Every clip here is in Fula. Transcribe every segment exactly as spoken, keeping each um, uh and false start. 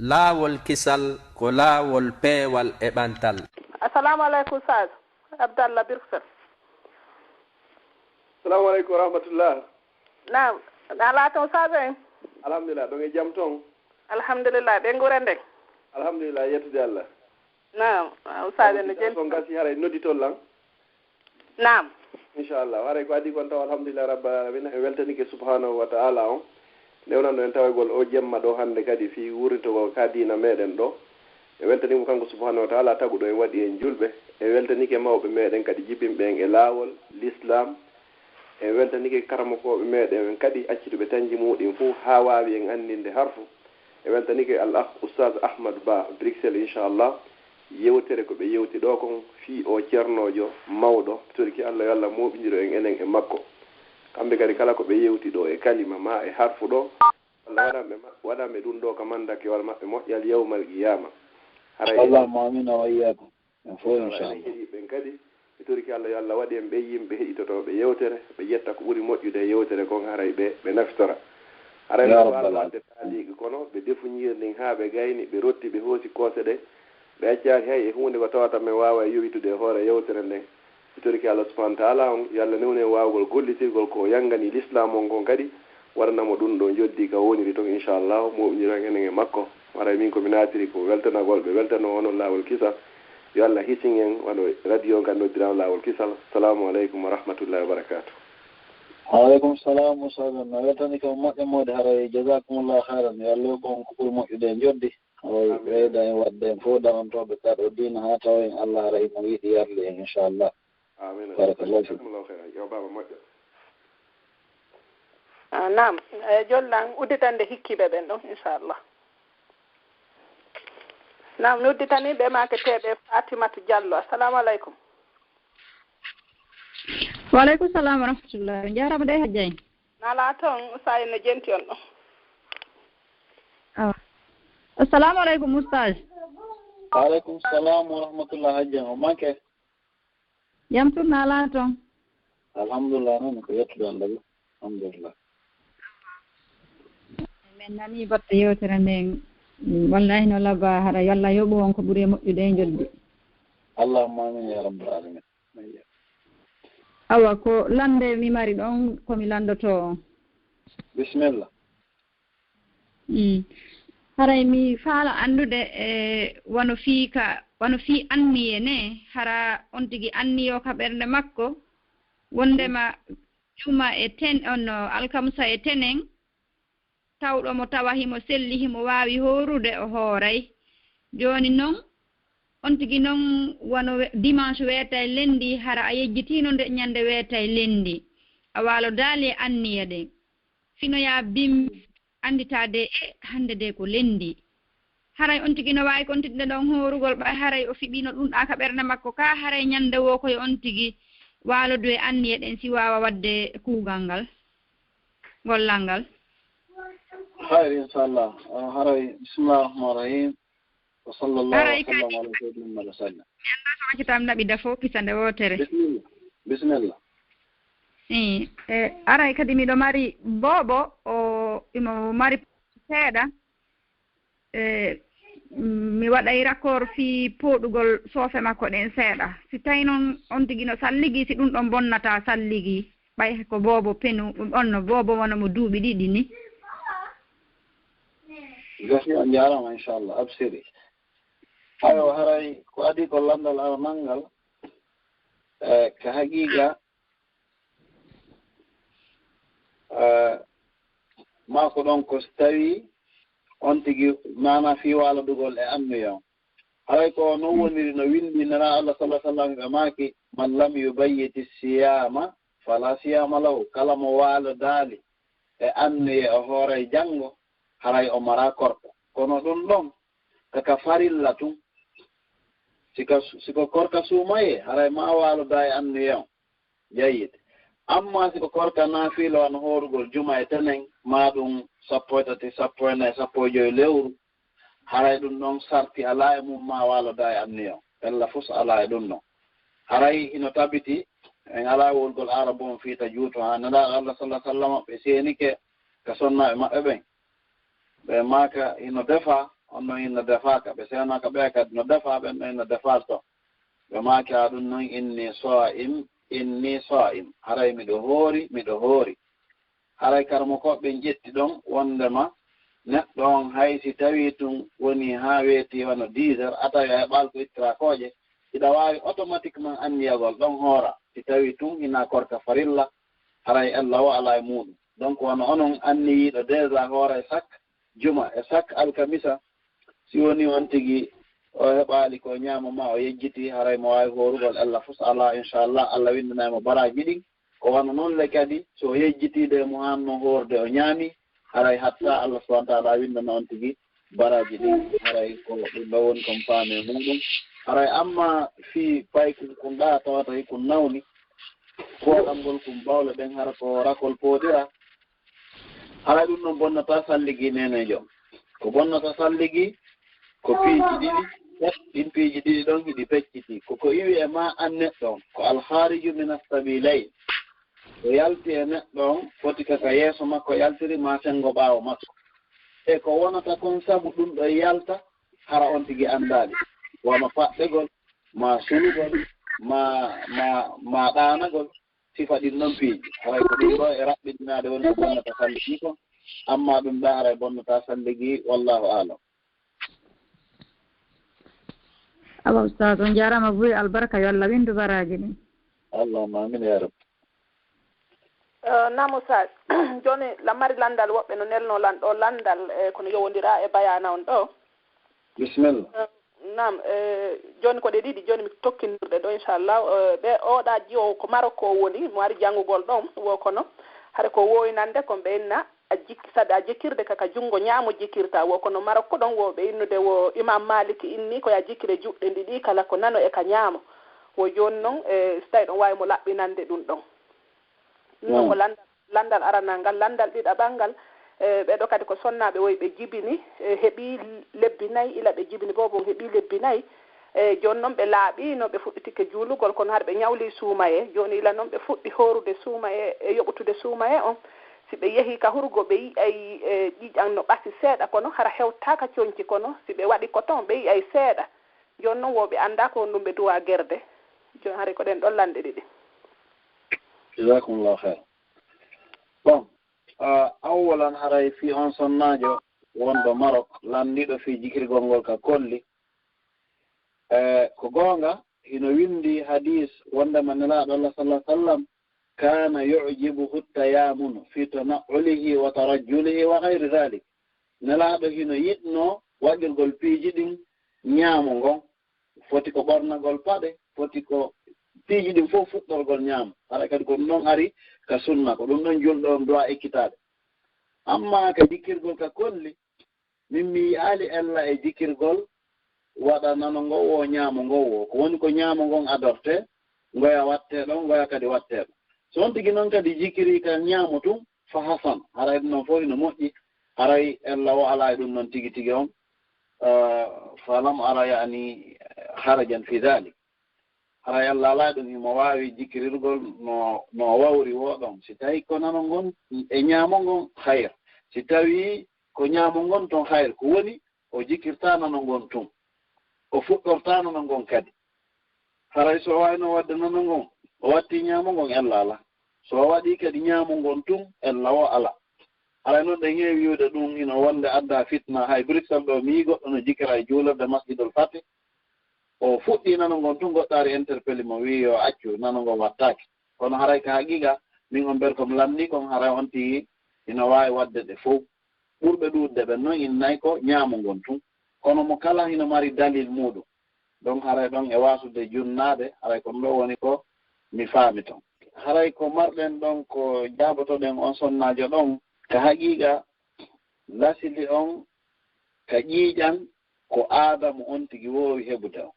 Laawol kisal ko laawol peewal e ɓantal. Assalamu aleykum, Ustaaz Abdallah Bruxelles. Assalamu aleykum wa rahmatullah. Naam, na laaton Ustaaz en? Alhamdulillah, ɗon e jam ton? Alhamdulillah, ɓe ngure nden? Alhamdulillah, yettude Allah. Naam, Ustaaz en no jenti. Son gasi haray nodditol lan? Naam. Inchallah, haray ko adii kon taw alhamdulillah rabbil alamin, en weltanike subhanahu wa ta'ala on. Newnanno en tawagol o jemma ɗo hannde kadi fii wuurintogol ka diina meɗen ɗo. En weltanike mo kanko subhanahu wa ta'ala taguɗo en waɗi en julɓe. En weltanike mawɓe meɗen kadi jibinɓe en e laawol l'islam. En weltanike karamokooɓe meɗen kadi accituɓe tanji muɗin fof haa waawi en anndinde harfu. En weltanike al akh Ustaaz Ahmad Ba Bruxelles, inchallah. Yewtere ko ɓe yewti ɗo kon fii o ceernoojo mawɗo, torki Allah yo Allah mooɓindiro en enen e makko. Kamɓe kadi kala ko ɓe yewti ɗo e kalima ma e harfu ɗo, Allah waɗan ɓe ma-, waɗan ɓe ɗum ɗo ka mandakewal maɓɓe moƴƴal yawmal qiyama. Haray en Allahumma amin wa iyyakum. En fof, inchallah. Enen heɗiiɓe ɓen kadi, mi toriki Allah yo Allah waɗ en ɓe yimɓe heɗitotooɓe yewtere, ɓe ƴetta ko ɓuri moƴƴude e yewtere kon, haray ɓe, ɓe nafitora. Haray Ya ɓe Rabbal waawaa alamin. Waɗde taaliiqe, kono ɓe defuñiiri ndin haa ɓe gayni, ɓe rotti, ɓe hoosi koose ɗe, ɓe accaaki hay e huunde ko tawata men waawa e yowitude e hoore yewtere nden. Mi toriki Allah subhanahu wa ta'ala on, yo Allah newnu en waawugol gollitirgol ko o yangani l'islam on kon kadi, waɗana mo ɗum ɗo njoddi ka woniri ton, inchallah, mooɓindiron enen e makko. Haray min ko mi naatiri ko weltanagol ɓe, weltanoo onon laawol kisal. Yo Allah hisin en, wano radio on kan noddiraama laawol kisal. Salaamu aleykum wa rahmatullahi wa barakaatu. Wa aleykum salam, Ustaaz. No weltani ko moƴƴo moodi, haray jazakumullahu khairan. Yo Allah yoɓ on ko ɓuri moƴƴude e njoddi. Haray Amin. Ɓeyda en waɗde en fof dawantooɓe ka ɗo diina haa tawa en Allah haray mo yiɗi yarli en, inchallah. Amin. Barakallahu fiik. Jazakumullahu khairan. Yo baaba moƴƴo. Ah, naam. E, jollan udditande hikkiiɓe ɓen ɗon, inchallah. Naam, mi udditanii ɓe maake teeɓe Fatimatu Diallo. Assalamu aleykum. Wa aleykum salam wa rahmatullah. On njaaraama de, Hajja en. Na laaton, Ustaaz en no jenti on ɗon. Awa. Assalamu aleykum, Ustaaz. Wa aleykum salam wa rahmatullah, Hajja en. On manke? Jam tun, na laaton? Alhamdulillah, noon ko yettude Allah. Alhamdulillah. Min nanii batte yewtere nden. Wallahi no laba, hara yo Allah yoɓu on ko ɓuri e moƴƴude e njoddi. Allahumma amin ya rabbal alamin. Awa, ko lande mi mari ɗon, ko mi landoto on. Bismillah. Mm. Haray mi faala anndude, e, wano fii ka, wano fii anniye ne, hara on tigi anniyo ka ɓernde makko, wondema juma e ten, on no alkamusa e tenen, tawɗo mo tawa himo selli, himo waawi hoorude, o hooray. Jooni non, on tigi non wano we-, dimanche weetay lenndi, hara a yejjitiino nde ñande weetay lenndi. A waalodaali e anniya ɗen. Fino ya bim annditaade e hannde de ko lenndi. Haray on tigi no waawi kontinde ɗon hoorugol, ɓay haray o fiɓiino ɗum ɗaa ka ɓernde makko ka, haray ñande woo koye on tigi waalodu e anniya ɗen si waawa waɗde kuugal ngal, gollal ngal. Hayr, inchallah. Ah, haray, bismillah rahman rahim. Wa sallallahu Haray wa sallam kadi ala sayyidina Muhammad wa sallam. Mi anndaa so accata mi naɓida fof kisande wootere. Bismillah. Bismillah. Ii, e, aray kadi miɗo mari boobo, o, imo mari seeɗa. E, mi waɗay raccord fii pooɗugol soofe makko ɗen seeɗa. Si tawi non on tigi no salligi, si ɗum ɗon bonnata salligi, ɓay ko boobo penu, ɗum ɗon no boobo wano mo duuɓi ɗiɗi ni. Gasi, on njaaraama, inchallah, absiri. Ayo, haray ko adii ko lanndal aranal ngal, e, ka haqiiqa, e, maa ko ɗon ko si tawii on tigi maana fii waalodugol e anniya on. Haray ko non woniri no winndi Nelaaɗo Allah sallallahu alaihi wasallam ɓe maaki, "Man lam yubayyiti siyama fala siyama lahu." Kala mo waalodaali e anniya o hooray janngo, haray o maraa korka. Kono ɗum ɗon, ka, ka farilla tun. Si ka, si ko korka suumayee, haray maa waalodaa e anniya on. Jayyid. Amma si ko korka naafiila wano hoorugol juma e tenen, maa ɗum sappo e tati, sappo e nayi, sappo e jowi lewru, haray ɗum ɗon sarti alaa e mum maa waalodaa e anniya on. Ella fus alaa e ɗum ɗon. Haray hino tabiti, en alaa wowlugol Aarabu on fii ta juuto, haa Nelaaɗo Allah sallallahu alaihi wasallam ɓe seenike ka sonnaaɓe maɓɓe ɓen. Ɓe maaka hino defa, on ɗon inna defaaka, ɓe seenaaka ɓe kadi no defaa, ɓen ɗon inna defaaka. Ɓe maaki haa ɗum non, inni saa'im, inni saa'im, haray miɗo hoori, miɗo hoori. Haray karamokooɓe ɓen ƴetti ɗon wondema neɗɗo on hay si tawii tun wonii haa weetii wano dix heures, a tawi a heɓaali ko ittiraa kooƴe, hiɗa waawi automatiquement anniyagol ɗon hoora. Si tawii tun hinaa korka farilla, haray ella o alaa e muuɗum. Donc wano onon anniyiiɗo déjà hooray sak juma e sak alkamisa, si wonii on tigi o heɓaali ko ñaama maa o yejjiti, haray mo waawi hoorugol ella fus alaa, inchallah, Allah winndanay mo baraaji ɗin. Ko wano non le kadi, so o yejjitiiɗo e mo haanno hoorde o ñaami, haray hatta Allah subhanahu wa ta'ala winndana on tigi baraaji ɗin. Haray ko ɗum ɗo woni kon faami e muuɗum. Haray amma fii paykun kun ɗaa tawata hikun nawni, kuwaɗangol kun bawle ɗen hara ko rakol pooɗira. Haray ɗum ɗon bonnataa salligi neeneejo. Ko bonnataa salligi ko piiji ɗiɗi, ɗin piiji ɗiɗi ɗon hiɗi pecciti. Ko ko iwi e maa an neɗɗo on, ko alhaariju min assabiilayn. Ko yalti e neɗɗo on, foti ka ka yeeso makko yaltiri, maa senngo ɓaawo makko. E ko wonata kon sabu ɗum ɗo yalta, hara on tigi anndaali. Wano faɗɗegol, maa sulugol, maa, maa, maa ɗaanagol, sifa ɗin non piiji. Haray ko ɗum ɗo e raɓɓitinaade woni ko bonnata salligi kon, amma ɗum ɗa haray bonnataa salligi, wallahu aalam. Awa Ustaz, on jaaraama buy, albarka, yo Allah winndu baraaji ɗin. Allahumma amin ya rabbi. Eh, naam Ustaz, jooni lan mari lanndal, woɓɓe no nelnoo lan ɗoo lanndal, eh, kono yowondira e bayaana on ɗoo. Bisimilla. Eh, naam, eh, jooni ko ɗe ɗiɗi, jooni mi tokkindirɗe ɗoo, inchallah. Eh, ɓe, oɗa jiwo ko Marokko o woni, mo ari janngugol ɗon, wo kono hare ko woynande kon ɓe inna a jikki, saɗa jikkirde ka, ka junngo ñaamo jikkirta, wo kono Marokko ɗon wo ɓe innude wo Imam Maliki inni ko ya jikkire juɗɗe ɗiɗi kala ko nano e ka ñaamo. Wo jooni non, eh, si tawi ɗon waawi mo laɓɓinande ɗum ɗon. Ɗum ɗon ko lanndal, lanndal aranal ngal. Lanndal ɗiɗaɓal ngal, eh, ɓeɗo kadi ko sonnaaɓe woy ɓe jibini, eh, heɓi lebbi nayi, ila ɓe jibini boobo on heɓi lebbi nayi. Eh, jooni non ɓe laaɓi no ɓe fuɗɗitike juulugol, kono hara ɓe ñawli suumaye. Jooni ila non ɓe fuɗɗi hoorude suumaye e yoɓutude suumaye on. Si ɓe yehi ka hurgo ɓe yi'ay, eh, ƴiiƴan no ɓasi seeɗa kono hara hewtaaka conci kono si ɓe waɗi ko ton ɓe yi'ay seeɗa. Jooni non wo ɓe anndaa ko honɗum ɓe duwa gerde. Jooni hari ko ɗen ɗon lanɗe ɗiɗi. Jazakumullahu khair. Bon, uh, awwalan haray fii on sonnaajo wonɗo Marok landiɗo fii jikirgol ngol ka kolli. Eh, ko goonga hino windi hadis wondema Nelaaɗo Allah sallallahu alaihi wasallam kana yu'jibuhu tayamunu fi tana'ulihi wa tarajjulihi wa ghayri dhalik. Nelaaɗo hino yiɗno waɗirgol piiji ɗin ñaamo ngon. Foti ko ɓornagol paɗe, foti ko piiji ɗin fof fuɗɗorgol ñaamo. Haray kadi ko ɗum ɗon ari ka sunna, ko ɗum ɗon julɗo on duwa ekkitaade. Amma ka jikirgol ka kolli, min mi yi'aali ella e jikirgol waɗa nano ngo wo ñaamo ngo wo. Ko woni ko ñaamo ngon adorte, ngoya watte ɗon, ngoya kadi watte ɗon. So on tigi non kadi jikiri ka ñaamo tun, fa hasan, haray ɗum non fof hino moƴƴi, haray ella o alaa e ɗum non tigi tigi on, ah, falam ara yani harajan fi dhalik. Haray ella alaa e ɗum himo waawi jikirirgol no, no wawri wo ɗon. Si tawi ko nano ngon e ñaamo ngon, hayr. Si tawi ko ñaamo ngon ton, hayr. Ko woni o jikirta nano ngon tun. O fuɗɗorta nano ngon kadi. Haray so o waawino waɗde nano ngon, o watti ñaamo ngon, ella alaa. So o waɗi kadi ñaamo ngon tun, ella wo alaa. Haray non ɗen heewi wi'ude ɗum hino wonde adda fitna. Hay Bruxelles ɗo, mi yi'i goɗɗo no jikira e juulirde Masjidul Fatih. O fuɗɗi nano ngon tun, goɗɗo ari interpelli mo, wi'i yo accu, nano ngon wattaake. Kono haray ka haqiqa, min on ɓer ko mi lanni kon, haray on tigi hino waawi waɗde ɗe fow. Ɓurɓe ɗuuɗde ɓen non innay ko ñaamo ngon tun. Kono mo kala hino mari dalil muuɗum. Donc haray ɗon e waasude junnaade, haray ko ɗum ɗo woni ko mi faami ton. Haray ko marɗen ɗon ko jaabotoɗen on sonnaajo ɗon, ka haqiqa lasili on ka ƴiiƴan ko Aadamu on tigi woowi heɓude on.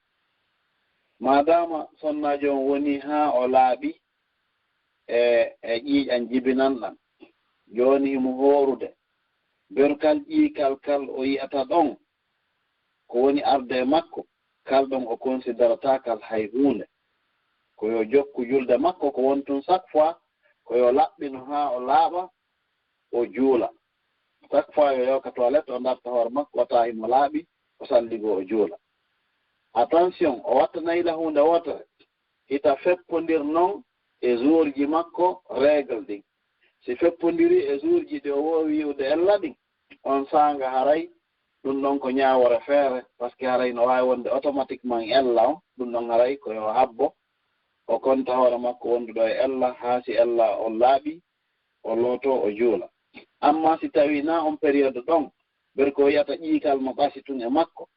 Maadaama sonnaajo on woni haa o laaɓi e, e ƴiiƴan jibinanɗan, jooni himo hoorude. Berkal ƴiikal kal o yi'ata ɗon, ko woni arde e makko, kal ɗon o konsiderataa kal hay huunde. Ko yo jokku julde makko ko woni tun chaque fois, ko yo laɓɓino haa o laaɓa, o juula. Chaque fois yo yooka toilette, o darta hoore makko, wata himo laaɓi, o salligoo, o juula. Attention, o watta nayla huunde wootere, hita feppondir non e jourji makko règle ɗin. Si feppondirii e jourji ɗi o woowi yi'ude ella ɗin, on saanga haray ɗun ɗon ko ñaawore feere, parce que haray no waawi wonde automatiquement ella on, ɗun ɗon haray ko yo habbo, o konta hoore makko wonduɗo e ella, haa si ella on laaɓi, o lootoo, o juula. Amma si tawii naa on période ɗon, ɓer ko yi'ata ƴiikal mo ɓasi tun e makko,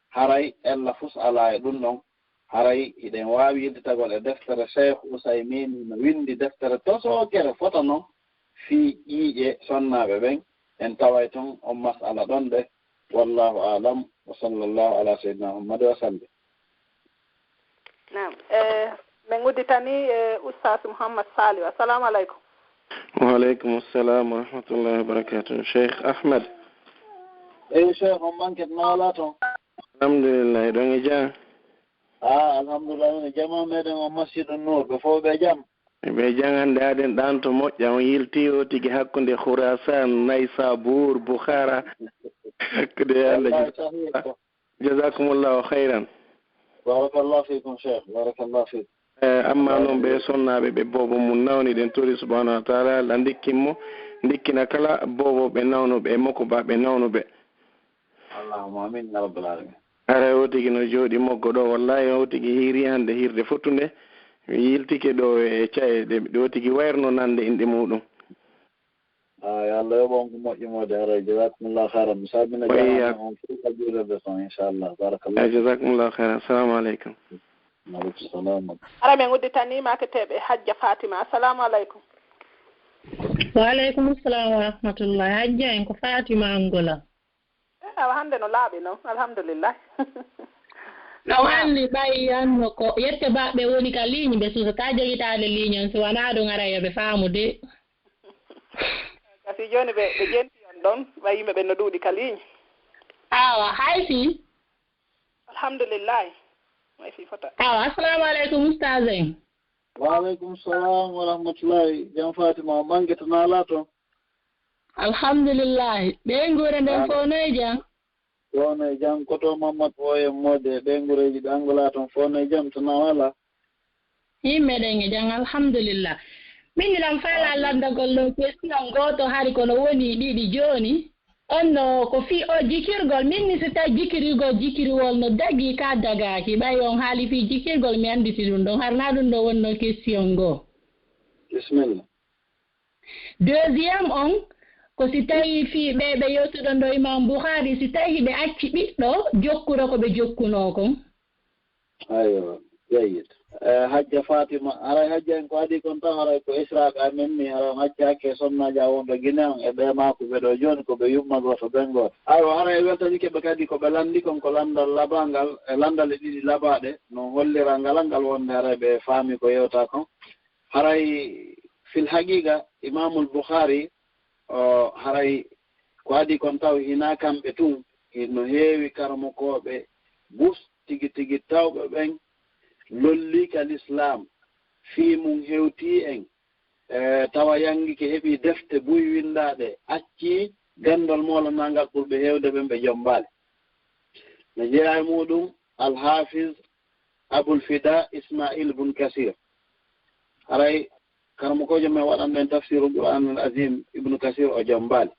haray ella fus alaa e ɗun ɗon. Haray hiɗen waawi yiltitagol e deftere Cheikh Usaymin, no windi deftere tosookere fota non fii ƴiiƴe sonnaaɓe ɓen. En taway ton on mas'ala ɗon de. Wallahu a'lam, wa sallallahu ala sayyidina Muhammad wa sallim. Naam. Eh, min udditanii, eh, Ustaas Muhammad Saliw. Assalamu aleykum. Wa aleykum assalam wa rahmatullahi wa barakatuh. Cheikh Ahmed. Eyi, Cheikh, on ɓanket no alaa ton? Alhamdulillah, hiɗon e jam? Ah, alhamdulillah, min e jamaa meɗen on Masjidu Nuur, ɓe fof ɓe jam? Ɓe jam, hannde aɗen ɗaanto moƴƴa, on yiltii o tigi hakkunde Khurasan, Naysabur, Bukhara, hakkunde hannde. Wallahi sahih ko. Jazakumullahu khayran. Barakallahu fikum, Cheikh. Barakallahu fikum. Eh, amma noon ɓe sonnaaɓe ɓe boobo mum nawni, ɗen tori subhanahu wa taala Allah ndikkin mo, ndikkina kala boobo ɓe nawnuɓe e moko ba ɓe nawnuɓe. Allahumma amin ya rabbal alamin. Haray o tigi no jooɗi moggo ɗo, wallahi o tigi hiiri hannde hiirde fottunde, mi yiltike ɗo e caye ɗe, ɗo tigi wayruno nande inɗe muɗum. Ah, yo Allah yoɓ on ko moƴƴi moode, haray jazakumullahu khairan. Mi salmina jamaane on fof ka juulirde ton, inchallah. Barakallah. Ay, jazakumullahu khairan. Assalamu aleykum. Aleykum salam. Hara min udditanii ma ke teɓe Hajja Fatima. Assalamu aleykum. Wa aleykum salam wa rahmatullahi. Hajja en ko Fatima Angola. Eh, awa hannde no laaɓi noon, alhamdulillah. No anndi ɓay yanno ko yette baɓɓe woni ka ligne, ɓe suusa ka jogitaade ligne on, si wanaa ɗum ara yo ɓe faamu de. Kasi jooni ɓe, ɓe jenti on ɗon, ɓay yimɓe ɓen no ɗuuɗi ka ligne. Awa, hay si. Alhamdulillahi. May fi fota. Awa, assalamu aleykum, ustaz en. Wa aleykum salam wa rahmatullahi. Jam Fatima, on ɓanngete naalaa toon? Alhamdulillahi. Ɓeynguure nden fof no e jam? Fof no e jam. Koto Mamadou Boye Mode, ɓeynguureeji ɓe Angola toon, fof no e jam, so na wala? Yimɓe ɗen e jam, alhamdulillah. Min miɗan faalaa lanndagol ɗoo question gooto hari kono wonii ɗiɗi jooni. On no ko fii o jikirgol, min mi si tawi jikirgol, jikiriwol no dagii ka dagaaki. Ɓay on haali fii jikirgol, mi annditi ɗum ɗon. Har na ɗum ɗo wonnoo question ngoo. Bisimilla. Deuxième on, ko si tawii fii ɓee ɓe yewtuɗon ɗo Imam Bukhari, si tawii hiɓe acci ɓiɗɗo jokkura ko ɓe jokkunoo kon. Aywa, jayyid. Eh, Hajja Fatima, haray Hajja en ko adii kon taw haray ko esraaɓe amen ni, haray on accaaki e sonnaaji a wonɓe Gine on e ɓee maakuɓe ɗo jooni ko ɓe yumma gooto ɓen gooto. Aywa, haray weltanike ɓe kadi ko ɓe lanndi kon ko lanndal labangal, e lanndale ɗiɗi labaaɗe, no hollira ngal ngal wonde haray ɓe faami ko yewta kon. Haray fil haqiqa Imamul Bukhari, o, haray ko adii kon taw hinaa kamɓe tun, hino heewi karamokooɓe gus tigi tigi tawɓe ɓen lollii ka lislaam, fii mun hewtii en, e, tawa yanngike heɓii defte buy winndaaɗe, accii ganndal moolanaangal ɓurɓe heewde ɓen ɓe jommbaali. No jeyaa e muuɗum Al-Hafiz Abul Fida Ismail bun Kasir. Haray karamokoojo men waɗanɗo en tafsirul Qur'an al Azim Ibnu Kasir o jommbaali.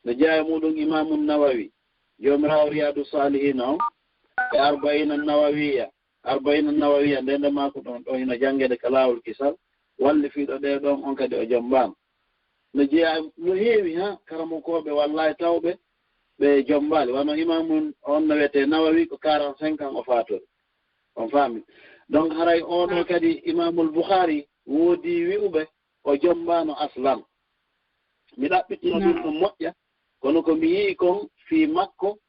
No jeyaa e muuɗum Imaamu Nawawi, joomiraawo Riyadu Salihin on, e Arbaina Nawawiya. Arbaina Nawawiya, nde nde maaku ɗon, ɗo hino janngeede ka laawol kisal, wallifiiɗo ɗee ɗon, on kadi o jommbaama. No jeyaa, no heewi, ha, karamokooɓe, wallahi, tawɓe ɓe jommbaali. Wano Imaamu on no wiyetee Nawawi, ko quarante-cinq ans o faatori. On faami? Donc, haray oo ɗoo kadi Imaamul Bukhari woodii wi'uɓe o jommbaano aslan. Mi ɗaɓɓitino ɗum ɗum moƴƴa, kono ko mi yi'i kon fii makko,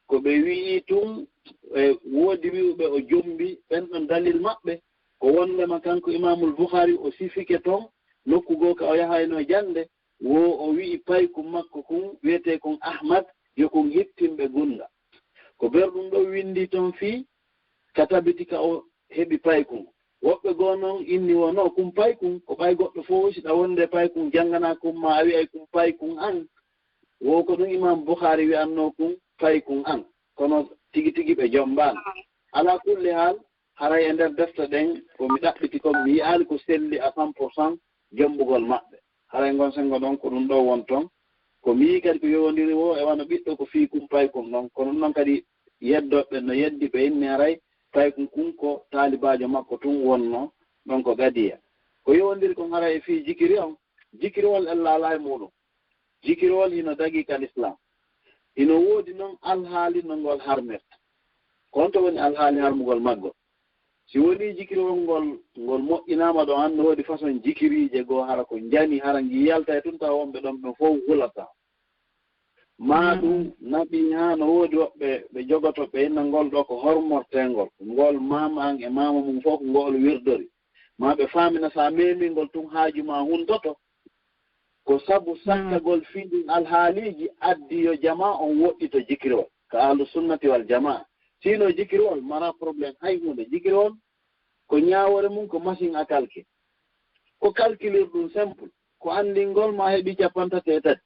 ko ɓe wi'i tun, e, woodi wi'uɓe o jommbi, ɓen ɗon dalil maɓɓe, ko wonndema kanko Imaamul Bukhari o sifike ton, nokku goo ka o yahayno jannde, wo o wi'i paykun makko kun, wi'etee kun Ahmad, yo kun hittin ɓe gunnga. Ko ber ɗum ɗon winndii ton fii, ka tabiti ka o heɓi paykun. Woɓɓe goo non inni wonoo kun paykun, ko ɓay goɗɗo fof si ɗa wonde paykun jannganaa kun ma a wi'ay kun paykun an, Wo ko ɗum Imam Bukhari wi'annoo kun, fay kun an. Kono tigi tigi ɓe jombaani. Ala kulli haal, haray e nder defte ɗen, ko mi ɗaɓɓiti kon, mi yi'aali ko selli à cent pour cent jombugol maɓɓe. Haray ngon senngo ɗon, ko ɗum ɗoo won ton. Ko mi yi'i kadi ko yowondiri wo e wano ɓiɗɗo ko fii kun pay kun ɗon. Ko ɗum ɗon kadi yeddooɓe no yeddi ɓe inni haray pay kun kun ko taalibaajo makko tun wonnoo ɗon ko gadiya. Ko yowondiri kon haray e fii jikiri on, jikiriwol ella alaa e muuɗum. Jikirol hino dagii ka Lislaam. Hino woodi non alhaali no ngol harmirta. Ko honto woni alhaali harmugol maggol? Si wonii jikirol ngol, ngol moƴƴinaama ɗon, an no woodi façon jikiriije goo, hara ko njani, hara ngi yalta e tun, tawa wonɓe ɗon ɓen fow hulata. Maa ɗum naɓii haa no woodi woɓɓe ɓe jogoto, ɓe inna ngol ɗoo ko hormorteengol, ko ngol maama an e maama mum fow ko ngol wirdori. Maa ɓe faamina so a meemii ngol tun haaju maa huntoto. Ko sabu sakkagol fii ɗin alhaaliiji addi yo jamaa on woɗɗito jikirol ka ahlu sunnati wal jamaa. Siino jikirol maraa problème hay huunde. Jikirol ko ñaawoore mum ko machine à calcul. Ko calculir ɗum simple. Ko anndingol ma heɓi cappanɗe tati e tati.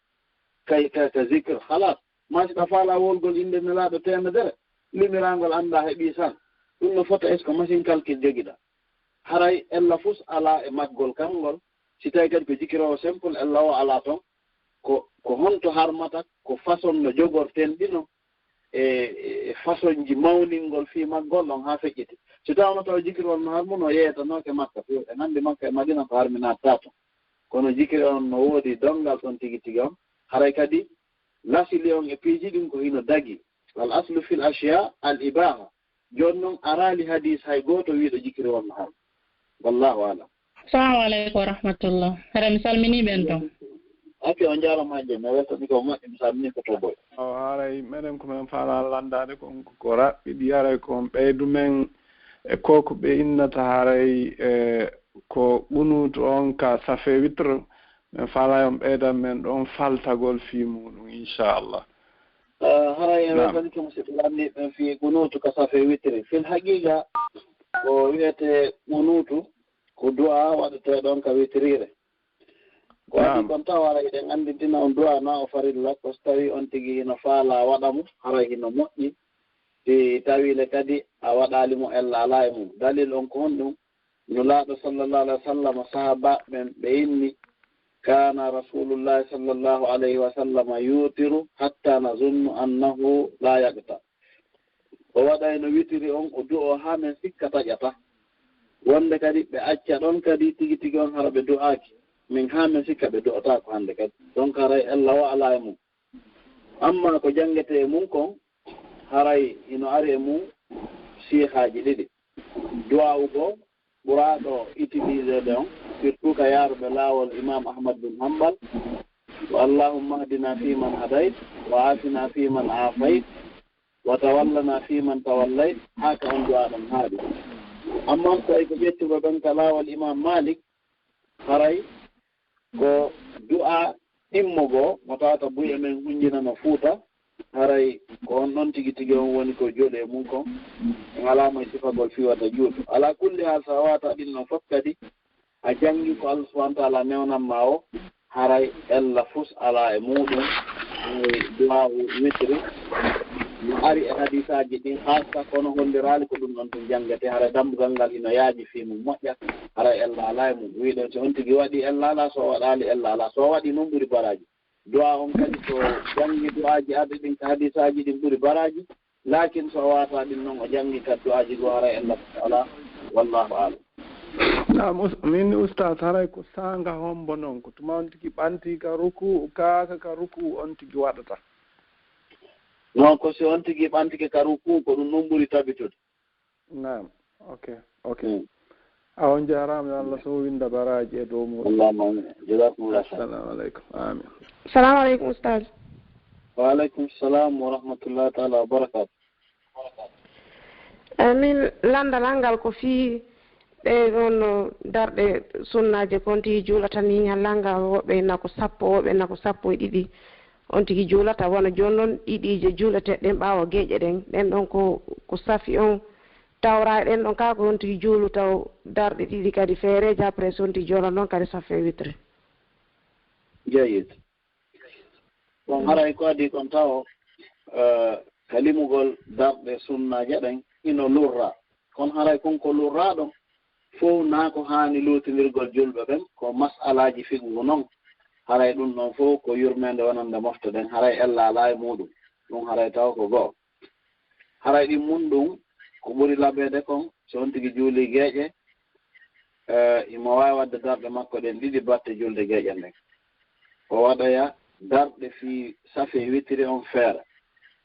Kay ka, ka zikr, halas. Maa si ɗa faalaa wolgol innde Nelaaɗo teemedere, limiraangol anndaa heɓi san. Ɗum no fota est-ce que machine calcul jogiɗaa? Haray ella fus alaa e maggol kan ngol. Si tawi kadi ko jikiroowo simple, ella o alaa ton. Ko, ko honto harmata, ko façon no jogorten ɗi non, e, e façonji mawningol fii maggol ɗon haa feƴƴiti. Si tawno taw jikirol no harmuno yeetanooke Makka, fii en anndi Makka e Madina ko harminataa ton. Kono jikiri on no woodi donngal ɗon tigi tigi on. Haray kadi lasili on e piiji ɗin ko hino dagi. Al aslu fil ashiya al ibaha. Jooni non araali hadis hay gooto wiiɗo jikiri on no harmi. Wallahu alam. Assalamu aleykum wa rahmatullah. Hara mi salminii ɓen ton. Ake on jaarama je, mi weltani ko moƴƴi, mi salminii ko to boy. O haray menen ko men faalaa lanndaade kon ko raɓɓiɗi, haray ko on ɓeydu men e ko ko ɓe innata haray e ko qunuutu on ka safe witre. Men faalaa on ɓeydan men ɗon faltagol fii muuɗum, inchallah. Ah, haray e weltani ko musidɓe lanndi ɓen fii qunuutu ka safe witre. Fil haqiqa ko wi'ete qunuutu ko du'a waɗetee ɗon ka witrire. Ko adii kon tawa haray eɗen anndintina on du'a na o farilla, ko so tawi on tigi hino faalaa waɗa mo, haray hino moƴƴi. Si tawi le kadi a waɗaali mo ella alaa e mum. Dalil on ko honɗum? Nulaaɗo sallallahu alaihi wa sallam, sahaabaaɓe ɓen ɓe inni, kana Rasulullahi sallallahu alaihi wa sallam yutiru hatta nazunnu annahu la yaqta. O waɗayno witiri on, o du'oo haa men sikka taƴata. Wonde kadi ɓe acca ɗon kadi tigi tigi on hara ɓe du'aaki. Min haa men sikka ɓe du'otaako hande kadi. Donc haray ella o alaa e mum. Amma ko janngetee e mum kon, haray hino ari e mum siihaaji ɗiɗi. Du'aa'u goo ɓuraaɗo utilisede on, surtout ka yaaruɓe laawol Imam Ahmad bin Hanbal, ko allahumma ahdina fi man hadayt, wa afina fi man afayt, wa tawallana fi man tawallayt, haa ka on du'aa ɗon haaɗi. Amma so tawi ko ƴettugol ɗon ka laawol Imam Malik, haray ko du'aa ɗimmo goo mo tawata buy e men hunjinano Fuuta, haray ko on ɗon tigi tigi on woni ko jooɗi e mum kon, en alaa mo e sifagol fii wata juutu. Alaa kulli haal, so a waata ɗin non fof kadi, a janngi ko Allah subhanahu wa ta'ala newnan ma o, haray ella fus alaa e muuɗum. Haray du'aa'u witri no ari e hadiisaaji ɗin haassa, kono holliraali ko ɗum ɗon tun janngete. Haray dambugal ngal hino yaaji fii mum moƴƴa, haray ella alaa e mum. Wi'ɗon si on tigi waɗi ella alaa, so o waɗaali ella alaa, so o waɗi non ɓuri baraaji. Du'aa on kadi so janngi du'aaji arɗi ɗin ka hadiisaaji ɗin ɓuri baraaji, laakin so o waataa ɗin non o janngi ka du'aaji goo haray ella alaa. Wallahu a'lam. Naam, us-, min ustaas, haray ko saanga hombo non? Ko tuma on tigi ɓanti ka ruku, kaaka ka ruku on tigi waɗata? Non, ko si on tigi ɓantike ka ruku, ko ɗum ɗon ɓuri tabitude. Naam, ok, ok. Mm. A on jaaraama, yo Allah so winda baraaji e dow muɗum. Allahumma amin. Jazakumullah khair. Assalamu aleykum. Amin. Salamu aleykum, Ustaz. Wa aleykum salam wa rahmatullahi ta'ala wa barakatuh. Amin. Lanndal an ngal ko fii ɗee ɗoon darɗe sunnaaje ko on tigi juulata nii, ñallal ngal woɓɓe na ko sappo, woɓɓe na ko sappo e ɗiɗi. On tigi juulata wano jooni noon ɗiɗiije juuleteeɗe ɗen ɓaawo geeƴe ɗen. Ɗen ɗon ko, ko safi on tawra e ɗen ɗon kaa ko on tigi juulu taw darɗe ɗiɗi kadi feereeje, après so on tigi joola noon kadi safe witre. Jayyid. Bon, haray ko adii kon tawo, eh, ka limugol darɗe sunnaaje ɗen, hino lurra. Kono haray kon ko lurraa ɗon, fow naa ko haani luutindirgol julɓe ɓen, ko mas'alaaji fiqhu non. Haray ɗun ɗon fow ko yurmeende wonande mofte ɗen, haray ella alaa e muuɗun. Ɗun haray tawa ko go'o. Haray ɗin mun ɗun, ko ɓuri laɓeede kon, si on tigi juulii geeƴe, eh, himo waawi waɗde darɗe makko ɗen ɗiɗi batte julde geeƴe nden. O waɗoya darɗe fii safee witiri on feere.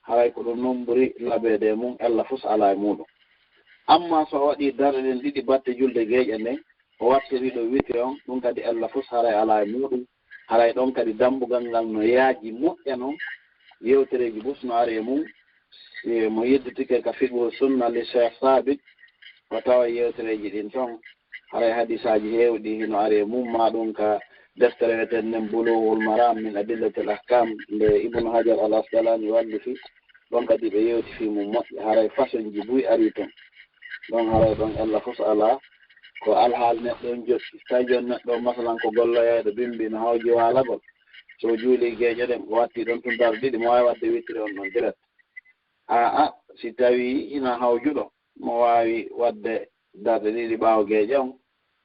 Haray ko ɗun non ɓuri laɓeede e mun, ella fow si alaa e muuɗun. Ammaa si o waɗii darɗe ɗen ɗiɗi batte julde geeƴe nden, o wattiri ɗoo witiri on, ɗun kadi ella fow si haray alaa e muuɗun. Haray ɗon kadi dambugal ngal no yaaji moƴƴa non, yewtereeji fow no ari e mun, si mo yedditike ka fiqhu sunna li Cheikh Sabit, o tawa yewtereeji ɗin ton. Haray hadisaaji heewɗi hino ari e mun, maa ɗun ka deftere wi'eten nden Bulughul Maram min Adillatil Ahkam, nde Ibnu Hajar Al Asqalani wallifi, ɗon kadi ɓe yewti fii mun moƴƴa. Haray façonji buy ari ton. Ɗon haray ɗon ella fow si alaa, ko alhaali neɗɗo on jokki. Si tawii jooni neɗɗo on, masalan, ko golloyayɗo bimbi, no hawji waalagol. Si o juulii geeƴe ɗen, o watti ɗon tun darɗe ɗiɗi, himo waawi waɗde witiri on ɗon direct. Aa, si tawii hino hawjuɗo, himo waawi waɗde darɗe ɗiɗi ɓaawo geeƴe on,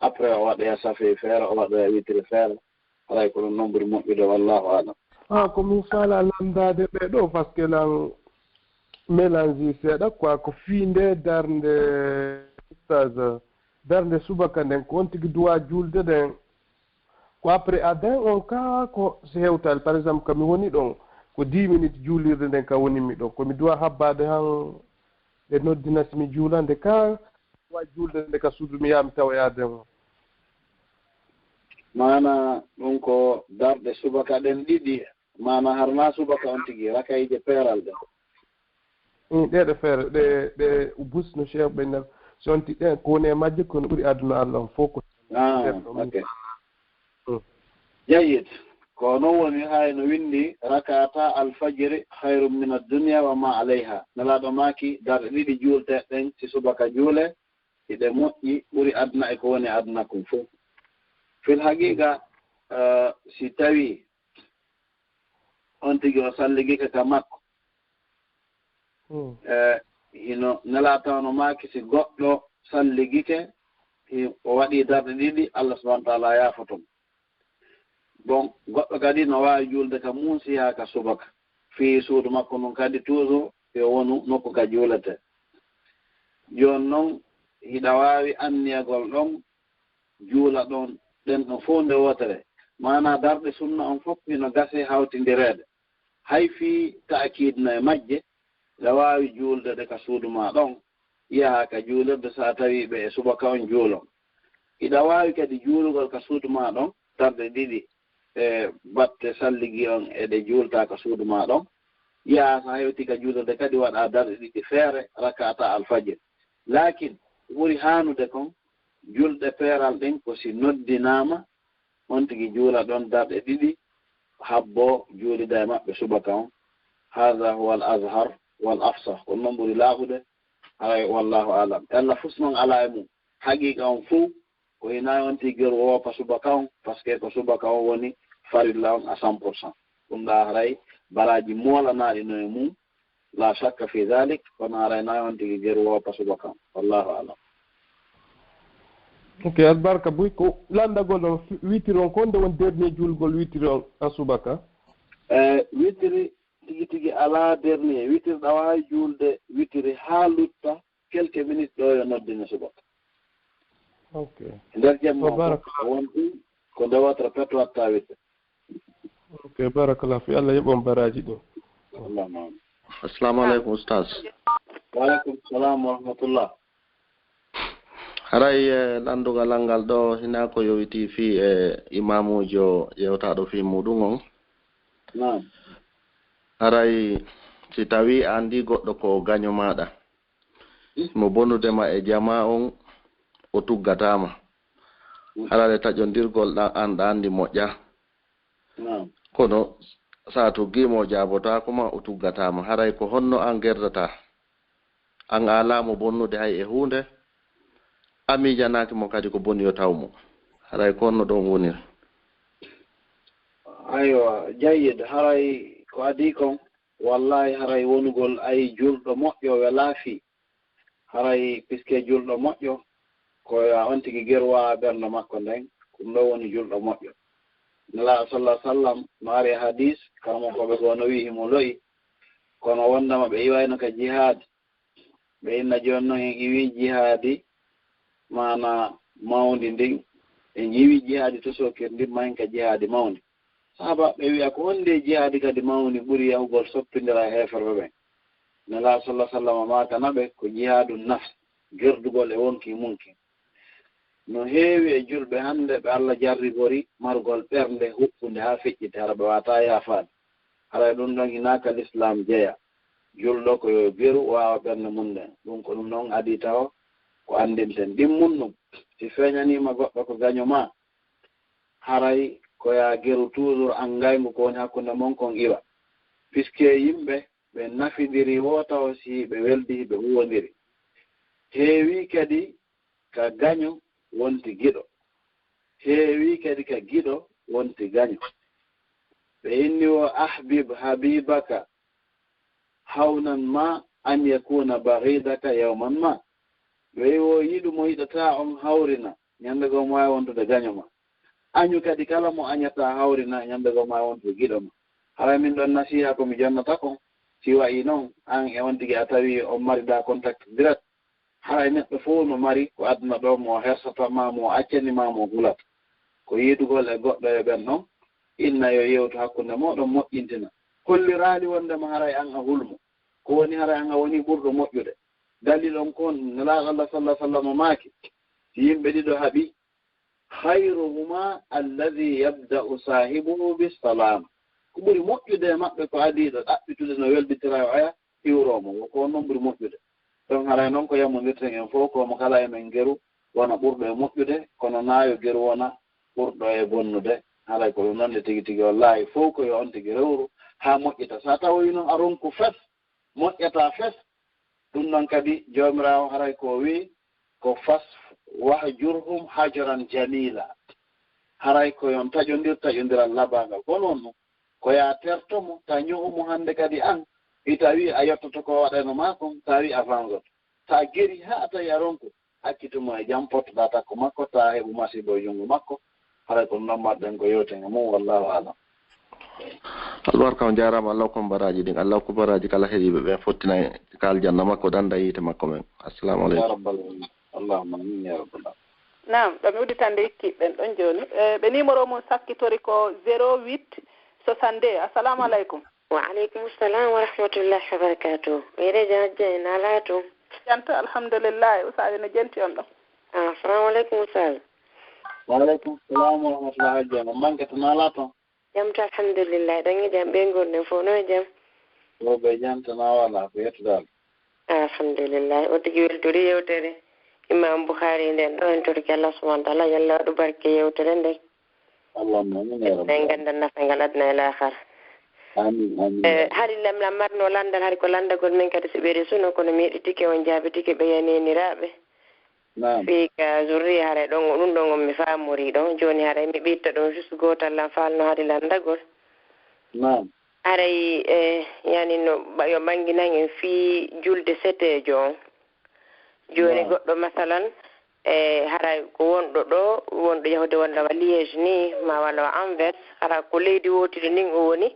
après o waɗoya safee feere, o waɗoya witiri feere, haray ko ɗun non ɓuri moƴƴude, wallahu a'lam. Ah, ko mi faalaa lanndaade ɓe ɗoo, parce que lan mélange seeɗa quoi, ko fii nde darnde, ustaz, darnde subaka nden, ko on tigi duwaa juulde nden, ko après a dañ on ka ko si hewtaali, par exemple, ka mi woni ɗon, ko dix minutes juulirde nden ka woni mi ɗon, ko mi duwaa habbaade han ɓe noddina si mi juulande ka, wa juulde nde ka suudu mi yaha mi tawoya den o. Maana ɗun ko darɗe subaka ɗen ɗiɗi, maana harnaa subaka on tigi, rakayje peeral ɗen. Mm, ɗee ɗe feere, ɗe, ɗe ubus no Cheikh ɓen nan, si on ti ɗen, ko woni e majje, ko no ɓuri aduna Allah on fof ko. Ah, ok. Mm. Jayyid. Ko non woni, hay no windi, "Rakata alfajiri khayrun min ad-dunya wa ma alayha." Nelaaɗo maaki, darɗe ɗiɗi juulteeɗe ɗen si subaka juule, hiɗe moƴƴi, ɓuri aduna e ko woni aduna kon fof. Fil haqiqa, eh, si tawi on tigi o salligike ka makko, Hmm. Eh, hino Nelaaɗo tawno maaki, si goɗɗo salligike, hi-, o waɗii darɗe ɗiɗi, Allah subhanahu wa ta'ala yaafoto mo. Bon, goɗɗo kadi no waawi juulde ka mun si yaha ka subaka. Fii suudu makko ndun kadi toujours yo wonu nokku ka juuletee. Jooni non, hiɗa waawi anniyagol ɗon, juula ɗon, ɗen ɗon fow nde wootere. Maanaa darɗe sunna on fof hino gasi hawtindireede. Hay fii ta'kiid no e majje, hiɗa waawi juulde ɗe ka suudu maa ɗon, yaha ka juulirde si a tawii ɓe e subaka on juulon. Hiɗa waawi kadi juulugol ka suudu maa ɗon darɗe ɗiɗi, e batte salligi on e ɗe juultaa ka suudu maa ɗon. Yaha si a hewtii ka juulirde kadi waɗaa darɗe ɗiɗi feere, raka'ata alfajir. Laakin, ko ɓuri haanude kon, julɗe peeral ɗen ko si noddinaama, on tigi juula ɗon darɗe ɗiɗi, habbo juulida e maɓɓe subaka on. Hadha huwa al azhar wal afsah. Ko non ɓuri laaɓude, haray wallahu a'lam. Ella fof non alaa e mum. Haqiqa on fof, ko hinaa on tigi geru woopa subaka on, parce que ko subaka on woni farilla on à cent pour cent. Ɗum ɗa haray baraaji moolanaaɗi no e mum, la shakka fi dhalik, kono haray na on tigi geru woopa subaka on. Wallahu a'lam. Ok, albarka buy ko lanndagol on fi-, witiri on, ko nde woni dernier juulgol witiri on a subaka? Eh, witiri tigi tigi alaa dernier. Witiri ɗa waawi juulde witiri haa lutta quelques minutes ɗo yo noddine subaka. Ok. Nder jemma o, baraka, ko wonti ko nde wootere pet watta witte. Ok, barakallah fi Allah yoɓon baraaji ɗin. Allahumma amin. Assalamu alaikum, Ustaz. Wa alaikum salam wa rahmatullah. Haray, eh, lanndungal an ngal ɗo hinaa ko yowitii fii, eh, imaamuujo yewtaaɗo fii muuɗum on. Naam. Haray si tawii a anndii goɗɗo ko gaño maaɗa, mo bonude ma e jamaa on, o tuggataa ma. Haray taƴondirgol ɗa-, an ɗa anndi moƴƴa. Naam. Kono sa tuggii mo, o jaabotaako ma, o tuggataa ma. Haray ko honno an gerdataa? An a alaa mo bonnude hay e huunde, a miijanaaki mo kadi ko boni yo taw mo. Haray ko honno ɗon woniri? Aywa, jayyid, haray ko adii kon, wallahi haray wonugol ay julɗo moƴƴo welaa fii. Haray piske julɗo moƴƴo, ko yo on tigi geru waawa ɓernde makko nden, ko ɗum ɗoo woni julɗo moƴƴo. Nelaaɗo sallallahu alaihi wasallam no ari e hadis, karamokooɓe goo no wi'i himo lo'i, kono wondema ɓe iwayno ka jihaad, ɓe inna jooni non en iwi jihaadi, maana mawndi ndin, en iwi jihaadi tosokirndi, mahin ka jihaadi mawndi. Sahaaba ɓe wi'a, ko honde jihaadi kadi mawni ɓuri yahugol soppindira e heeferɓe ɓen? Nelaaɗo sallallahu alaihi wasallam maakana ɓe, ko jihaadu nafs, gerdugol e wonki munki. No heewi e julɓe hannde ɓe Alla jarribori margol ɓernde huɓɓunde haa feƴƴitte, hara ɓe waawataa yaafaade. Haray ɗum ɗon hinaa ka Lislaam jeya. Julɗo ko yo geru waawa ɓernde mum nden. Ɗum ko ɗum ɗon adii taho ko anndinten. Ɗimmun ɗum, si feeñaniima goɗɗo ko gaño maa, haray ko yaa geru toujours an ngayngu ko woni hakkunde mon kon iwa. Puisque yimɓe ɓe nafidiri woo taho si ɓe weldi, ɓe huwondiri. Heewi kadi ka gaño wonti giɗo. Heewi kadi ka giɗo wonti gaño. Ɓe inni wo ahbib habibaka hawnan ma an yakuna baghidaka yawman ma. Ɓe wi wo yiɗu mo yiɗataa on hawrina, ñande goo mo waawi wontude gaño ma. Añu kadi kala mo añataa hawrina, ñande goo mo waawi wontude giɗo ma. Haray min ɗon nasiha ko mi jonnata kon, si wa'i non, an e on tigi a tawi on mariɗaa contact direct, haray neɗɗo fow no mari ko aduna ɗoo mo hersata ma, mo accani ma, mo hulata. Ko yiidugol e goɗɗo e ɓen ɗon, inna yo yewtu hakkunde mooɗon moƴƴintina. Holliraali wondema haray an a hulmo. Ko woni haray an a woni ɓurɗo moƴƴude. Dalil on kon, Nelaaɗo Allah sallallahu alaihi wasallam maaki, si yimɓe ɗiɗo haɓi, khayruhuma alladhi yabda'u sahibuhu bis salam. Ko ɓuri moƴƴude e maɓɓe ko adiiɗo ɗaɓɓitude no welditira e oya iwroo mo. Ko on non ɓuri moƴƴude. Ɗon haray non ko yammondirten en fow, ko mo kala e men geru wona ɓurɗo e moƴƴude, kono naa yo geru wona ɓurɗo e bonnude. Haray ko ɗum non nde tigi tigi, wallahi, fow ko yo on tigi rewru haa moƴƴita. Sa tawoyi non a ronku fes, moƴƴata fes. Ɗum non kadi Joomiraawo haray ko o wi'i, ko fas wahjurhum hajran jamila. Haray ko yon taƴondir taƴondiral labangal. Ko non ɗum. Ko yaa terto mo, ta ño'u mo hannde kadi an, ita wi a yottoto ko waɗayno maa kon, ta wi a vangoto. Ta geri haa a tawi a ronku, accitu mo e jam, pottoɗaa takko makko, ta heɓu masiibo e junngo makko. Haray ko non mbaɗɗen ko yewten e mum, wallahu a'lam. Albarka, on jaaraama. Allah hokku baraaji ɗin. Allah hokku baraaji kala heɗiiɓe ɓen, fottina e ka aljanna makko, danda yiite makko men. Assalamu aleykum. Ya rabbal alamin. Allahumma amin ya rabbal alamin. Naam, ɗo mi udditande ikkiiɓe ɓen ɗon jooni. E, ɓe numéro mum sakkitori ko zéro huit soixante-deux. Assalamu aleykum. Wa aleykum salam wa rahmatullahi wa barakatuh. Wiyete jam, Hajja, en alaa toon? Jam tan, alhamdulillahi. Usaaji no jenti on ɗon? Ah, assalamu aleykum, Usaaji. Wa aleykum salam wa rahmatullahi, Hajja. No manke tan alaa toon? Jam tan, alhamdulillahi. Ɗon e jam, ɓe ngonɗen fof no e jam? Wo ɓe jam tan, a wala ko yettude Allah. Alhamdulillahi. O tigi weltori yewtere Imam Bukhari nden ɗo, en torki Allah subhanahu wa ta'ala, yo Allah waɗu barke yewtere nden. Allahumma amin ya rabbal alamin. En ganda nafa ngal aduna e laakhara. Amin, amin. Eh, hari lam-, lam marno landal, hari ko landagol men kadi si ɓe resuno, kono mi heɗitike on jaabitike ɓe ya neniraaɓe. Naam. Fii ka zurriya, haray ɗon, ɗum ɗon on mi faamori ɗon. Jooni haray mi ɓitta ɗum juste gootal lan faalno hari landagol. Naam. Haray, eh, yani no ba-, yo ɓanginan en fii julde seteejo on. Jooni naam. Goɗɗo masalan, eh, haray ko wonɗo ɗo, wonɗo yahude walla wa Liège ni, ma walla wa Anvers, hara ko leydi wootiri ndin o woni,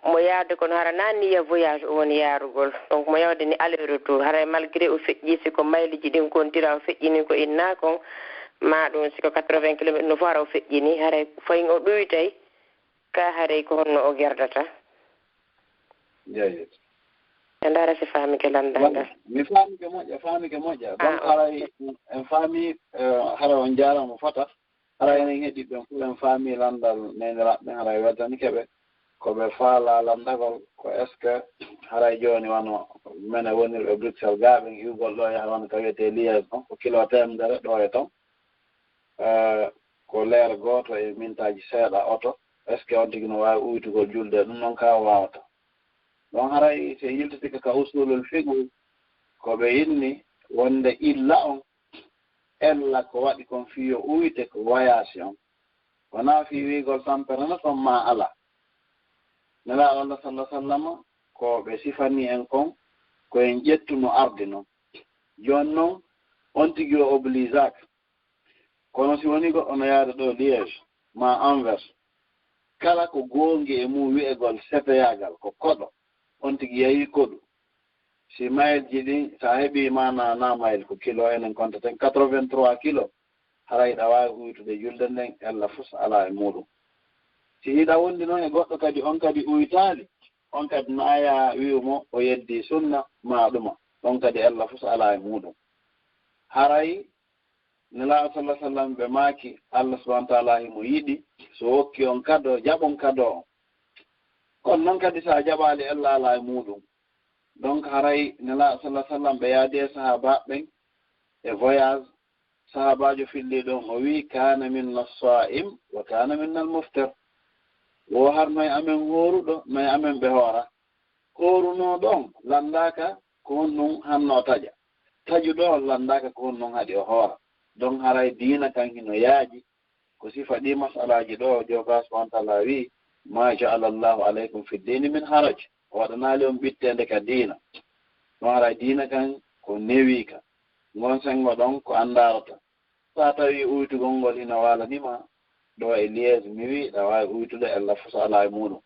mo yaade kono hara na niyya voyage o woni yaarugol. Donc mo yawde ni aller retour. Haray malgré o feƴƴi, si ko mayliji ɗin kontira o feƴƴini ko inna kon, ma ɗum si ko quatre-vingts kilomètres no fof hara o feƴƴini. Haray fayin o ɗuytay, ka haray ko honno o gerdata? Jaayet. E ndaara si faamike landal ngal. Mi faamike moƴƴa, faamike moƴƴa. Ah, donc, ok. Haray en faami, eh, haray on jaaraama fota. Haray enen heɗiiɓe ɓen fof en faami landal neeniraaɓe ɓen, haray weltanike ɓe. Ko ɓe faalaa landagol ko est-ce que haray jooni wano menen wonirɓe Bruxelles gaa ɓen iwgol ɗo yaha wano ka wiyetee Liège ɗon, ko kilo teemedere ɗo e ton. Eh, ko leer gooto e mintaaji seeɗa oto. Est-ce que on tigi no waawi uytugol julde? Ɗum noon ka o waawata. Ɗon haray si en yiltitike ka usulul fiqhu, ko ɓe inni wonde illa on, ella ko waɗi kon fii yo uyte ko voyage on. Wonaa fii wiigol tampere na ton maa alaa. Nelaaɗo Allah sallallahu alaihi wasallam ko ɓe sifani en kon, ko en ƴettu no ardi non. Jooni non, on tigi o obligeaka. Kono si woni goɗɗo no yaade ɗo Liège, ma Anvers, kala ko goongi e mum wi'egol sepeyaagal, ko koɗo, on tigi yehi koɗu. Si mayelji ɗin, sa heɓi ma na, na mayel ko kilo, enen kontaten quatre-vingt-trois kilo, haray ɗa waawi uytude julde nden, ella fus alaa e muɗum. Si hiɗa wondi non e goɗɗo kadi, on kadi uytaali, on kadi na yaa wi'u mo o yeddi sunna ma ɗuma, on kadi ella fus alaa e muɗum. Haray Nelaaɗo sallallahu alaihi wasallam ɓe maaki, Allah subhanahu wa ta'ala himo yiɗi, so hokki on kado, jaɓon kado on. Kono non kadi sa jaɓaali, ella alaa e muɗum. Donc haray Nelaaɗo sallallahu alaihi wasallam ɓe yaadi e sahaaba ɓen e voyage, sahaabaajo filli ɗon, o wi'i, "Kana minna as-sa'im wa kana minna al-muftir." Wo harno e amen hooruɗo, no e amen ɓe hoora. Hoorunooɗo on lanndaaka ko honɗum hanno o taƴa. Taƴuɗo on lanndaaka ko honɗum haɗi o hoora. Donc haray diina kan hino yaaji. Ko sifa ɗi masalaaji ɗo, Jooba subhanahu wa ta'ala wi'i, "Ma ja'ala Allahu alaykum fi dini min haraj." O waɗanaali on ɓitteende ka diina. No haray diina kan ko newiika. Ngon sengo ɗon ko anndarata. Sa tawi uytugol ngol hino waalani ma, ɗo e Liège mi wi'i, ɗa waawi uytude, ella fus alaa e muɗum.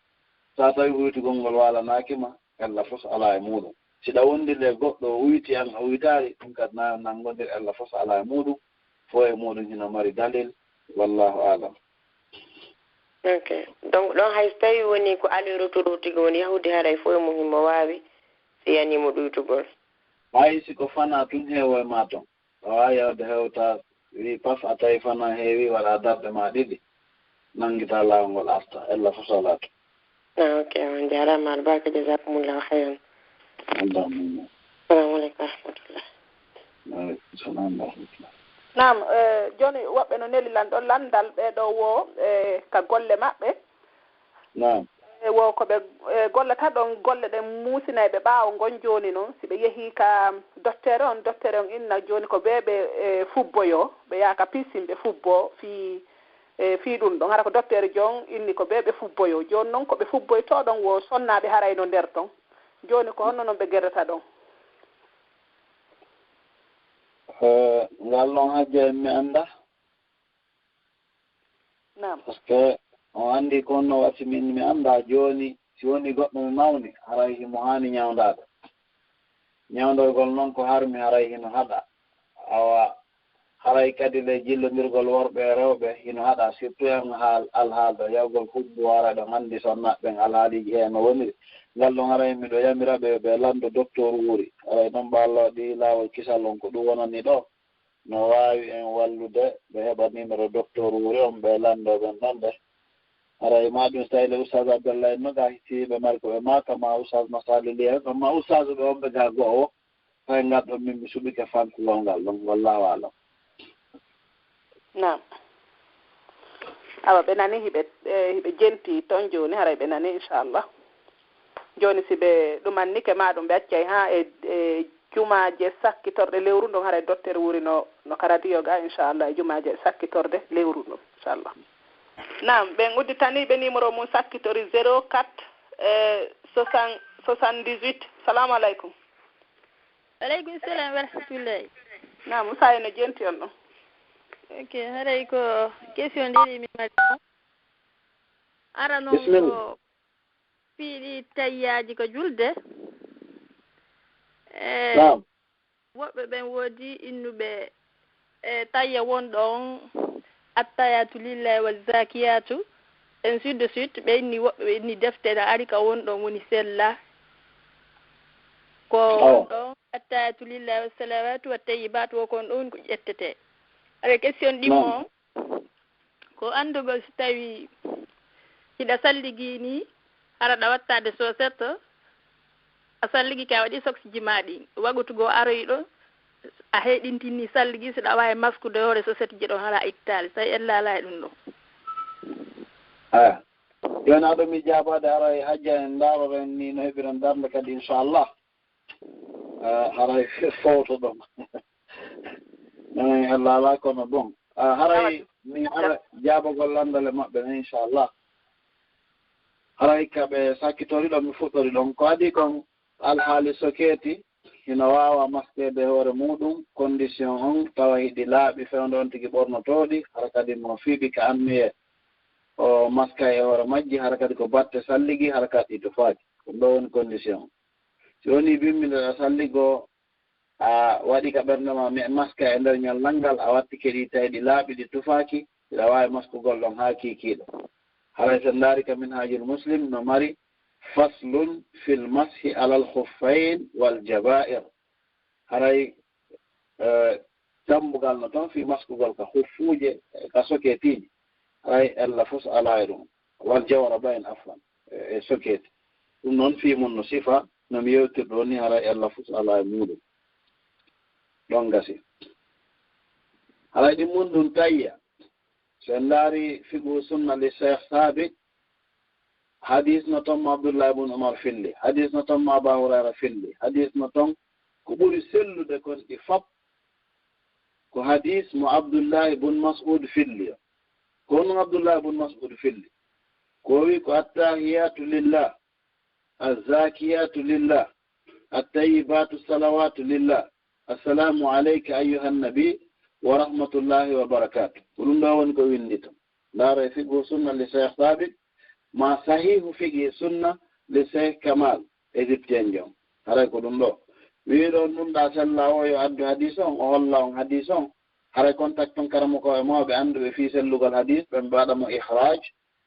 Sa tawi uytugol ngol waalanaaki ma, ella fus alaa e muɗum. Si ɗa wondi le goɗɗo o uyti an a uytaali, ɗum kadi na nanngondir, ella fus alaa e muɗum. Fof e muɗum hino mari dalil. Wallahu a'lam. Ok. Donc ɗon hay so tawi woni ko aller retour tigi woni yahude, haray fof e mum himo waawi, si yani mo ɗuytugol. Hay si ko fana tun heewo e ma ton. A waawi yawde hewta, wi paf, a tawi fana heewi, waɗa darɗe ma ɗiɗi, nanngita laawol ngol arta, ella fof salaatu. Ah, ok, on jaaraama albarka, jazakumullahu khairan. Allahumma. Assalamu alaikum wa rahmatullah. Wa alaikum salam wa rahmatullah. Naam, eh, jooni woɓɓe no neli lanɗo lanndal, ɓee ɗoo wo, eh, ka golle maɓɓe. Naam. E wo ko ɓe, e, gollata ɗon golle ɗen muusinayɓe ɓaawo ngon jooni non, si ɓe yehii ka docteur on, docteur on inna jooni ko ɓe ɓe, e, fubboyoo, ɓe yaha ka piscine ɓe fubboo fii, e, fii ɗum ɗon. Hara ko docteur jon inni ko ɓe ɓe fubboyoo. Jooni non ko ɓe fubboytoo ɗon wo sonnaaɓe haray no nder ton. Jooni ko honno non ɓe gerata ɗon? Eh, ngal non hajja en mi annda. Naam. Parce que on anndi ko honno wasi min mi annda jooni, si woni goɗɗo no nawni, haray himo haani ñawndaade. Ñawndoygol non ko harmi haray hino haɗa. Awa, haray kadi le jillondirgol worɓe e rewɓe hino haɗa, surtout en haal, alhaalɗo yawgol hubbu, haray ɗon anndi sonnaaɓe ɓen alhaaliiji hee no woniri. Ngal ɗon haray miɗo yamira ɓe, ɓe lanndo docteur wuuri. Haray ɗon ɓe Allah waɗi laawol kisal on ko ɗum wonani ɗo. No waawi en wallude, ɓe heɓa numéro docteur wuuri on, ɓe lanndoo ɓen ɗon ɓe. Haray ma ɗum so tawi le Oustaz Abdallah en no ga hisi ɓe mari ko ɓe maaka, ma Oustaz Masali Liya, ma Oustaz ɓe on ɓe ga go'o, tawi ngal ɗon min mi suɓike fankugol ngal ɗon, wallahu alam. Naam. Awa, ɓe nani hiɓe, eh, hiɓe jenti ton jooni, haray ɓe nani, inchallah. Jooni si ɓe ɗumannike ma ɗum, ɓe accay haa e, e jumaaje sakkitorɗe lewru ndon, haray docteur wuuri no, no ka radio ga, inchallah, e jumaaje sakkitorɗe lewru ndon, inchallah. Naam, ɓen udditani ɓe numéro mum sakkitori zéro quatre, eh, soixante, soixante-dix-huit. Salamu aleykum. Aleykum salam wa rahmatullahi. Naam, Moussa en no jenti on ɗon. Ok, haray ko question ɗiɗi mi mari ɗo. Ara non Bismillah. Ko piiɗi tayyaaji ko julde. E Naam. Woɓɓe ɓen woodi innuɓe e tayya wonɗo on attayatu lillahi wa zakiyatu, ainsi de suite, ɓe inni woɓɓe, ɓe inni defte na ari ka wonɗon woni sella. Ko Awa. Wonɗon attayatu lillahi wa salawatu wa tayyibatu, wo kon ɗon ko ƴettete. Avec question ɗimmo Naam. On, ko anndugol si tawi hiɗa salligi ni, hara ɗa wattaade sosette, a salligi ka waɗi soksiji ma ɗin. Wagutu goo aroyi ɗo, a heyɗintini salligi, si ɗa waawi maskude hoore sosette ji ɗon hara a ittaali, tawi en laalaay ɗum ɗon. Aya. Jooni aɗo mi jaabaade ara e hajja en ndaaroren ni no heɓiren darnde kadi, inchallah. Ah, haray fowto ɗon. Eey, Allah alaa kono bon. Ah, haray Awa, mi ara jaabagol lanndale maɓɓe ne, inchallah. Haray ka ɓe sakkitori ɗon, mi fuɗɗori ɗon. Ko adii kon alhaali sokeeti, hino waawa maskeede hoore muuɗum, condition on tawa hiɗi laaɓi, fewndo on tigi ɓornotooɗi, hara kadi mo fiɓi ka anniyee o maskay e hoore majji, hara kadi ko batte salligi, hara kadi ɗi tufaaki. Ɗum ɗoo woni condition. Si wonii bimbi nde ɗa salligoo, a waɗi ka ɓernde ma, mi maska e nder ñallal ngal, a wattike ɗi tawi ɗi laaɓi, ɗi tufaaki, hiɗa waawi maskugol ɗon haa kiikiiɗe. Haray si en ndaari ka Minhajul Muslim no mari faslun fil mashi alal khuffayn wal jabair. Haray, eh, tambugal no ton fii maskugol ka huffuuje, ka sokeetiiji. Haray ella fus alaa e ɗum. Wal jawrabayn, afwan, e, e sokeeti. Ɗum noon fii mun no sifa, no mi yewtir ɗoo ni, haray ella fus alaa e muuɗum. Ɗon gasi. Haray ɗin mun ɗum tayya. So en ndaari Fiqhu Sunna li Cheikh Thabit, hadis no ton mo Abdullah ibn Umar filli, hadis no ton mo Aba Hurayra filli, hadis no ton ko ɓuri sellude kon ɗi fop ko hadis mo Abdullah ibn Mas'ud filli o. Ko honɗum Abdullah ibn Mas'ud filli? Ko o wi ko, "Attahiyatu lillah, azzakiyatu lillah, attayyibatu salawatu lillah, assalamu alayka ayyuhan nabi wa rahmatullahi wa barakatuh." Ko ɗum ɗoo woni ko winndi ton. Ndaara e Fiqhu Sunna li Cheikh Thabit, ma Sahihu Fiqhi Sunna li Cheikh Kamal, Égyptien jo. Haray ko ɗum ɗoo. Wiiɗo on ɗum ɗa sella o yo addu hadis on, o holla on hadis on. Haray contact on karamoko e mawɓe annduɓe fii sellugol hadis, ɓen ɓe waɗa mo ihraj,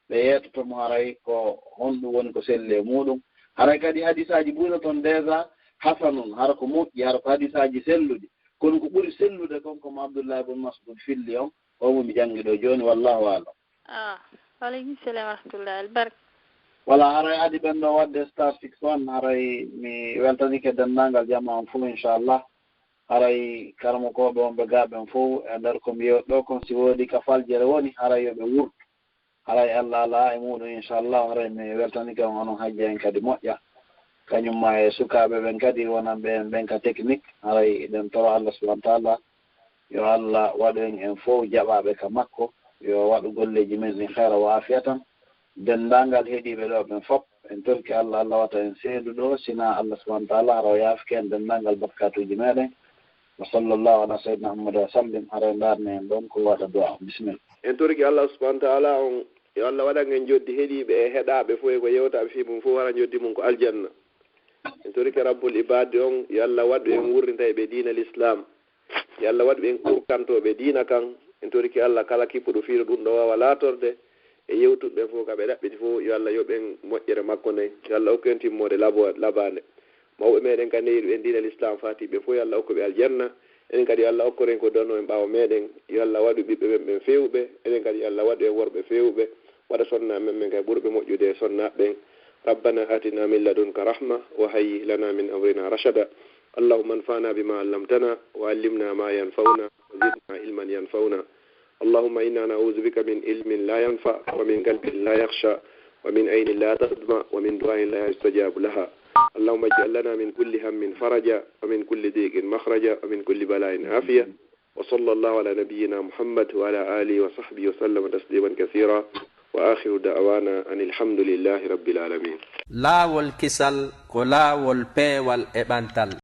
ɓe yeetoto mo haray ko honɗum woni ko selli e muuɗum. Haray kadi hadisaaji buy no ton déjà hasanun, hara ko moƴƴi, hara ko hadisaaji selluɗi. Kono ko ɓuri sellude kon ko mo Abdullah ibn Mas'ud filli on, o mo mi janngi ɗoo jooni, wallahu a'lam. Ah, wa aleykum salam wa rahmatullahi wa barakatuh. Wala, haray adi ɓen ɗoo waɗde star six one, haray mi weltanike denndaangal jamaa on fof, inchallah. Haray karamokooɓe wonɓe gaa ɓen fof, e nder ko mi yewti ɗoo kon, si woodi ka faljere woni, haray yo ɓe wurtu. Haray Allah alaa e muuɗum, inchallah. Haray mi weltanike on, onon hajja en kadi moƴƴa. Kañum ma e sukaaɓe ɓen kadi, wonanɓe en ɓen ka technique. Haray eɗen toro Allah subhanahu wa taala, yo Allah waɗu en en fof jaɓaaɓe ka makko. Yo waɗu golleeji men ɗin khayra wa afiya tan. Denndaangal heɗiiɓe ɗoo ɓen fof, en torike Allah, Allah wata en seedu ɗoo, sina Allah subhanahu wa taala, hara o yaafike en denndaangal bakkatuuji meɗen. Wa sallallahu ala sayyidina Muhammad wa sallim. Hara en ndaarne en ɗon ko waɗa du'a. Bismillah. En torike Allah subhanahu wa taala on, yo Allah waɗan en joddi heɗiiɓe e heɗaaɓe fof e ko yewtaaɓe fii mum fof, hara joddi mum ko aljanna. En torike Rabbul Ibaadi on, yo Allah waɗu en wurrintayɓe diina Lislaam. Yo Allah waɗu en kurkantooɓe diina kan. En torike Allah kala kippuɗo fii no ɗum ɗoo waawa laatorde. E yewtuɓe ɓen fof ka ɓe ɗaɓɓiti fof, yo Allah yoɓ en moƴƴere makko nden. Yo Allah okku en timmoode labo-, labaande. Mawɓe meɗen ka newiiɗo en diina Lislaam faatiiɓe fof, yo Allah okku ɓe aljanna. Enen kadi yo Allah okkor en ko donno en ɓaawo meɗen. Yo Allah waɗu ɓiɓɓe men ɓen feewuɓe. Enen kadi yo Allah waɗu en worɓe feewuɓe. Waɗa sonnaaɓe men ɓen kadi ɓurɓe moƴƴude e sonnaaɓe ɓen. ربنا آتنا من لدنك رحمة وهيئ لنا من أمرنا رشدا. اللهم انفعنا بما علمتنا وعلمنا ما ينفعنا وزدنا علما ينفعنا. اللهم إنا نعوذ بك من علم لا ينفع ومن قلب لا يخشع ومن عين لا تدمع ومن دعاء لا يستجاب لها. اللهم اجعل لنا من كل هم فرجا ومن كل ضيق مخرجا ومن كل بلاء عافية. وصلى الله على نبينا محمد وعلى آله وصحبه وسلم تسليما كثيرا. وآخر دعوانا أن الحمد لله رب العالمين. Laawol kisal ko laawol peewal e ɓantal.